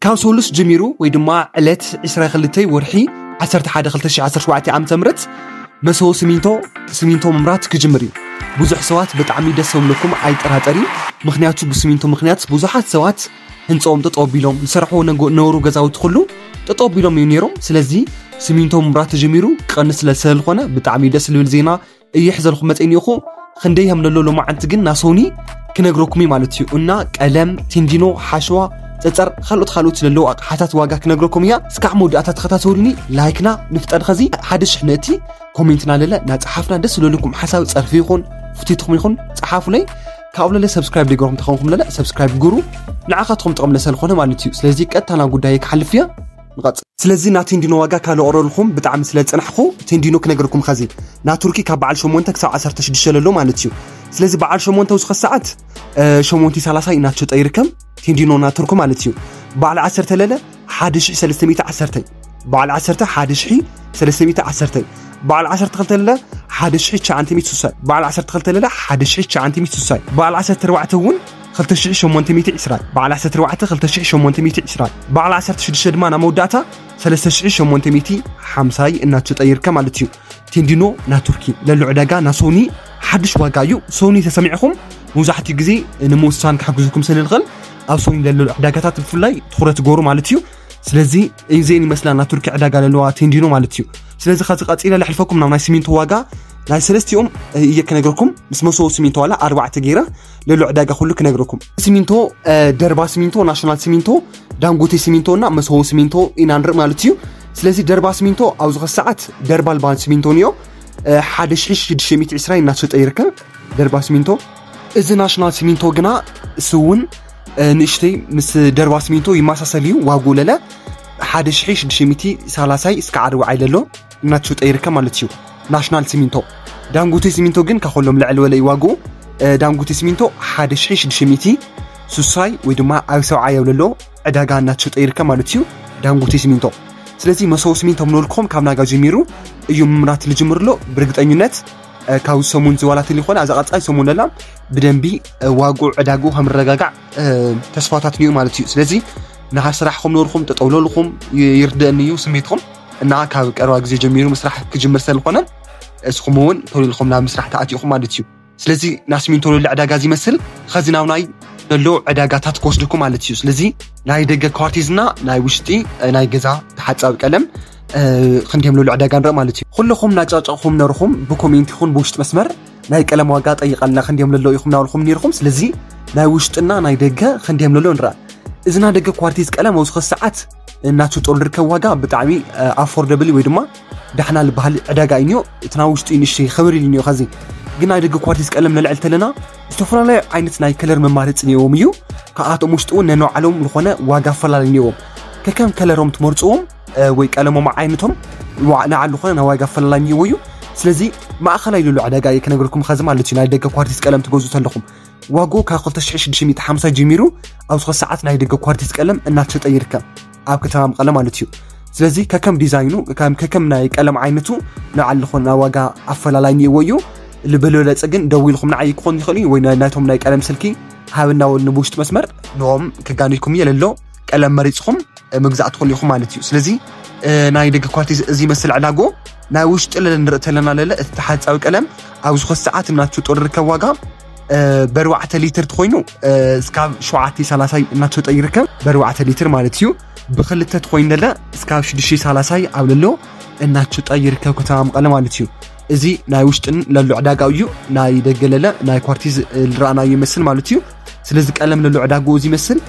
ካብ ሰሉስ ጀሚሩ ወይ ድማ ዕለት ዕስራ ክልተ ወርሒ ዓሰርተ ሓደ ክልተ ሽሕ ዓሰርተ ሸውዓተ ዓመተ ምህረት መሰቦ ስሚንቶ ስሚንቶ ምምራት ክጅምር እዩ። ብዙሕ ሰባት ብጣዕሚ ደስ ከምለኩም ኣይጠራጠር እዩ። ምክንያቱ ብስሚንቶ ምክንያት ብዙሓት ሰባት ህንፃኦም ጠጠው ቢሎም ዝሰርሕዎ ነገ- ነበሩ ገዛውቲ ኩሉ ጠጠው ቢሎም እዩ ነይሮም። ስለዚ ስሚንቶ ምምራት ተጀሚሩ ክቐንስ ስለ ዝኾነ ብጣዕሚ ደስ ዝብል ዜና እየ ሒዘልኩም መፅእ እኒኦኹ። ክንደይ ከም ዘሎ ሎማዓንቲ ግን ናሶኒ ክነግረኩም እዩ ማለት እዩ። እና ቀለም፣ ቴንዲኖ፣ ሓሸዋ፣ ፀፀር፣ ካልኦት ካልኦት ዘለዉ ኣቕሓታት ዋጋ ክነግረኩም እያ። እስካዕ መወዳእታ ተኸታተሉኒ። ላይክና ንፍጠር ኸዚ ሓደ ሽሕ ነእቲ ኮሜንትና ለለ ናፀሓፍና ደስ ዝለልኩም ሓሳብ ፀርፊ ይኹን ፍትትኹም ይኹን ፀሓፉለይ። ካብኡ ለለ ሰብስክራይብ ደገርኩም ተኸንኩም ለለ ሰብስክራይብ ግሩ ንዓኻትኩም ጥቕም ለሰልኾነ ማለት እዩ። ስለዚ ቀጥታ ናብ ጉዳይ ክሓልፍ እያ። ንቐጽል። ስለዚ ናቲ ቴንዲኖ ዋጋ ካልኦ ቀረልኩም ብጣዕሚ ስለ ዝጸናሕኩ ቴንዲኖ ክነግርኩም ኸዚ ናቱርኪ ካብ በዓል ሸሞንተ ክሳብ ዓሰርተ ሽዱሽተ ለሎ ማለት እዩ። ስለዚ በዓል ሸሞንተ ውስኸ ሰዓት ሸሞንተ ሰላሳ እናተሸጠ ይርከብ። ቴንዲኖ ናቱርኪ ማለት እዩ። በዓል ዓሰርተ ለለ ሓደ ሽሕ ሰለስተ ሚእቲ ዓሰርተ፣ በዓል ዓሰርተ ሓደ ሽሕ ሰለስተ ሚእቲ ዓሰርተ፣ በዓል ዓሰርተ ክልተ ለለ ሓደ ሽሕ ትሽዓተ ሚእቲ ስሳይ፣ በዓል ዓሰርተ ክልተ ለለ ሓደ ሽሕ ትሽዓተ ሚእቲ ስሳይ፣ በዓል ዓሰርተ ኣርባዕተ እውን ክልተ ሽሕ ሸሞንተ ሚእቲ ዕስራ፣ በዓል ዓሰርተ ኣርባዕተ ክልተ ሽሕ ሸሞንተ ሚእቲ ዕስራ፣ በዓል ዓሰርተ ሽዱሽተ ድማ ናብ መወዳእታ ሰለስተ ሽሕ ሸሞንተ ሚእቲ ሓምሳ እናተሸጠ ይርከብ ማለት እዩ። ቴንዲኖ ናቱርኪ ለሎ ዕዳጋ ናሶኒ ሓድሽ ዋጋ እዩ። ሶኒ ተሰሚዕኹም መብዛሕትኡ ግዜ ንምውሳን ክሕግዝኩም ስለ ዝኽእል ኣብ ሶኒ ለሎ ዕዳጋታት ብፍላይ ትኹረት ገሩ ማለት እዩ። ስለዚ እዚን ይመስላ ናቱርኪ ዕዳጋ ለለዋ ቴንዲኖ ማለት እዩ። ስለዚ ከዚ ቀፂለ ለሕልፈኩም ናብ ናይ ሲሚንቶ ዋጋ ናይ ሰለስቲኦም እየ ክነግረኩም። ምስ መሰቦ ሲሚንቶ ዋላ ኣርባዕተ ገይረ ለሎ ዕዳጋ ኩሉ ክነግረኩም። ሲሚንቶ ደርባ ሲሚንቶ፣ ናሽናል ሲሚንቶ፣ ዳንጎቴ ሲሚንቶ እና መሰቦ ሲሚንቶ ኢና ንርኢ ማለት እዩ። ስለዚ ደርባ ሲሚንቶ ኣብዚ ኸዚ ሰዓት ደርባ ልባል ሲሚንቶ ንዮ ሓደ ሽሕ ሽዱሽተ ሚእቲ ዕስራ እናተሸጠ ይርከብ። ደርባ ሲሚንቶ እዚ ናሽናል ሲሚንቶ ግና እሱ እውን ንእሽተይ ምስ ደርባ ሲሚንቶ ይመሳሰል እዩ። ዋጉ ለለ ሓደ ሽሕ ሽዱሽተ ሚእቲ ሰላሳ እስከ ኣርባዓ ለሎ እናተሸጠ ይርከብ ማለት እዩ። ናሽናል ሲሚንቶ። ዳንጎቴ ሲሚንቶ ግን ካኮሎም ልዕል ወለ እዩ ዋጉ። ዳንጎቴ ሲሚንቶ ሓደ ሽሕ ሽዱሽተ ሚእቲ ስሳይ ወይ ድማ ኣብ ሰብዓ የብለሎ ዕዳጋ እናተሸጠ ይርከብ ማለት እዩ። ዳንጎቴ ሲሚንቶ። ስለዚ መሰቦ ሲሚንቶ ምንልኩም ካብ ናጋ ጀሚሩ እዩ ምምራት ልጅምርሎ ብርግጠኝነት ካብ ሰሙን ዝዋላትል ይኾነ ኣዛ ቀፃይ ሰሙን ለላ ብደንቢ ዋጉ ዕዳጉ ከምረጋጋዕ ተስፋታት ንዩ ማለት እዩ። ስለዚ ንሓ ስራሕኹም ኖርኹም ጠጠውለልኹም ይርደእኒ እዩ ስሜትኹም እና ካብ ቀረባ ግዜ ጀሚሩ ምስራሕ ክጅምር ስለዝኾነ እስኹም እውን ተውልልኹም ናብ ምስራሕ ተኣቲኹም ማለት እዩ። ስለዚ ናስሚንቶ ለሎ ዕዳጋ ዝመስል ኸዚ ናብ ናይ ዘሎ ዕዳጋታት ክወስድኩም ማለት እዩ። ስለዚ ናይ ደገ ኳርቲዝና ናይ ውሽጢ ናይ ገዛ ተሓፃቢ ቀለም ክንዲም ለሎ ዕዳጋ ንርኢ ማለት እዩ። ኩልኹም ናጫጫኹም ነርኹም ብኮሜንት ይኹን ብውሽጢ መስመር ናይ ቀለም ዋጋ ጠይቐልና ክንዲም ለሎ ኢኹም ናብልኹም ነርኹም። ስለዚ ናይ ውሽጥና ናይ ደገ ክንዲም ለሎ ንርኢ። እዚ ናይ ደገ ኳርቲዝ ቀለም ኣብዚ ኸዚ ሰዓት እናተሸጠሉ ዝርከብ ዋጋ ብጣዕሚ ኣፎርደብል ወይ ድማ ዳሕና ዝበሃል ዕዳጋ እዩ። እቲ ናይ ውሽጢ ንእሽተይ ክብር ኢሉ እኒኦ። ኸዚ ግን ናይ ደገ ኳርቲዝ ቀለም ነልዕል ተለና ዝተፈላለዩ ዓይነት ናይ ከለር መማረፂ እኒኦዎም እዩ። ካብኣቶም ውሽጢ እውን ነንባዕሎም ዝኾነ ዋጋ ኣፈላለዩ እኒኦዎም። ከከም ከለሮም ትመርፅዎም ወይ ቀለሞም ዓይነቶም ንዓሉ ዝኾነ ናይ ዋጋ ኣፈላለዩ እኒኦዎ እዩ። ስለዚ ማእኸላይ ልሉ ዕዳጋ እየ ክነግርኩም ኸዚ ማለት እዩ። ናይ ደገ ኳርቲዝ ቀለም ትገዙ ተለኹም ዋጎ ካብ ክልተ ሽሕ ሽዱሽተ ሚእቲ ሓምሳ ጀሚሩ ኣብዚ ኸዚ ሰዓት ናይ ደገ ኳርቲዝ ቀለም እናተሸጠ ይርከብ ኣብ ከተማ መቐለ ማለት እዩ። ስለዚ ከከም ዲዛይኑ ከከም ናይ ቀለም ዓይነቱ ንዓል ዝኾነ ናይ ዋጋ ኣፈላላይ እኒእዎ እዩ። ልበለለፀ ግን ደው ኢልኩም ንዓይ ክኾን ይኽእል እዩ ወይ ናይቶም ናይ ቀለም ስልኪ ሃብና ወል ንብውሽጢ መስመር ንኦም ክጋኒኩም እየ ለሎ ቀለም መሪፅኹም ምግዛእ ትኽእሉ ኢኹም ማለት እዩ። ስለዚ ናይ ደገ ኳርቲዝ እዚ ይመስል ዕዳጎ። ናይ ውሽጢ ለለ ንርኢ ተለና ለለ እቲ ተሓጻዊ ቀለም ኣብዚ ኸዚ ሰዓት እናተሸጦ ዝርከብ ዋጋ በርባዕተ ሊትር ተኾይኑ እስካብ ሸውዓተ ሰላሳይ እናተሸጠ ይርከብ። በርባዕተ ሊትር ማለት እዩ። ብክልተ ተኾይኑ ለለ እስካብ ሽዱሽተ ሰላሳይ ኣብ ለሎ እናተሸጠ ይርከብ ከተማ መቐለ ማለት እዩ። እዚ ናይ ውሽጥን ለሎ ዕዳጋ እዩ። ናይ ደገ ለለ ናይ ኳርቲዝ ዝረኣናዮ ይመስል ማለት እዩ። ስለዚ ቀለም ለሎ ዕዳግኡ እዚ ይመስል።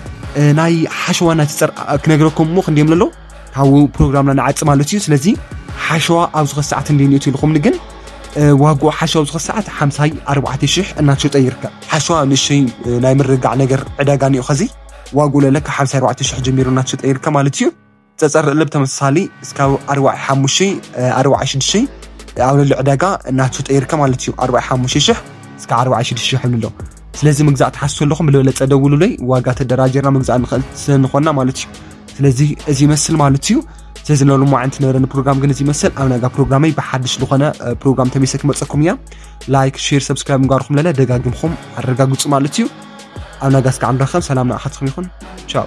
ናይ ሓሸዋ ናይ ትፀር ክነግረኩም እሞ ክንዲዮም ለሎ ካብኡ ፕሮግራምና ንዓፂ ማለት እዩ። ስለዚ ሓሸዋ ኣብዚ ኸዚ ሰዓት እንደ ንእቱ ኢልኹምኒ ግን ዋግኡ ሓሸዋ ኣብዚ ኸዚ ሰዓት ሓምሳ ኣርባዕተ ሽሕ እናተሸጠ ይርከብ። ሓሸዋ ንእሽተይ ናይ ምርግጋዕ ነገር ዕዳጋ እኒኦ ኸዚ ዋግኡ ለለ ካብ ሓምሳ ኣርባዕተ ሽሕ ጀሚሩ እናተሸጠ ይርከብ ማለት እዩ። ፀፀር ልብ ተመሳሳሊ እስካብ ኣርባዓ ሓሙሽተ ኣርባዓ ሽዱሽተ ኣብ ልዕሊ ዕዳጋ እናተሸጠ ይርከብ ማለት እዩ። ኣርባዓ ሓሙሽተ ሽሕ እስካብ ኣርባዓ ሽዱሽተ ሽሕ ይብል ኣሎ። ስለዚ ምግዛእ ትሓስቡ ኣለኹም ብልበለፀ ደውሉለይ ዋጋ ተደራጀርና ምግዛእ ንኽእል ስለንኾንና ማለት እዩ። ስለዚ እዚ ይመስል ማለት እዩ። ስለዚ ንሎማዓንቲ ነበረኒ ፕሮግራም ግን እዚ ይመስል። ኣብ ናጋ ፕሮግራመይ ብሓድሽ ዝኾነ ፕሮግራም ተመልሰ ክመፀኩም እያ። ላይክ ሼር ሰብስክራይብ ምግባርኩም ለለ ደጋግምኩም ኣረጋግፁ ማለት እዩ። ኣብ ናጋ እስካዕ ንራኸብ ሰላም ንዓኻትኩም ይኹን። ቻው።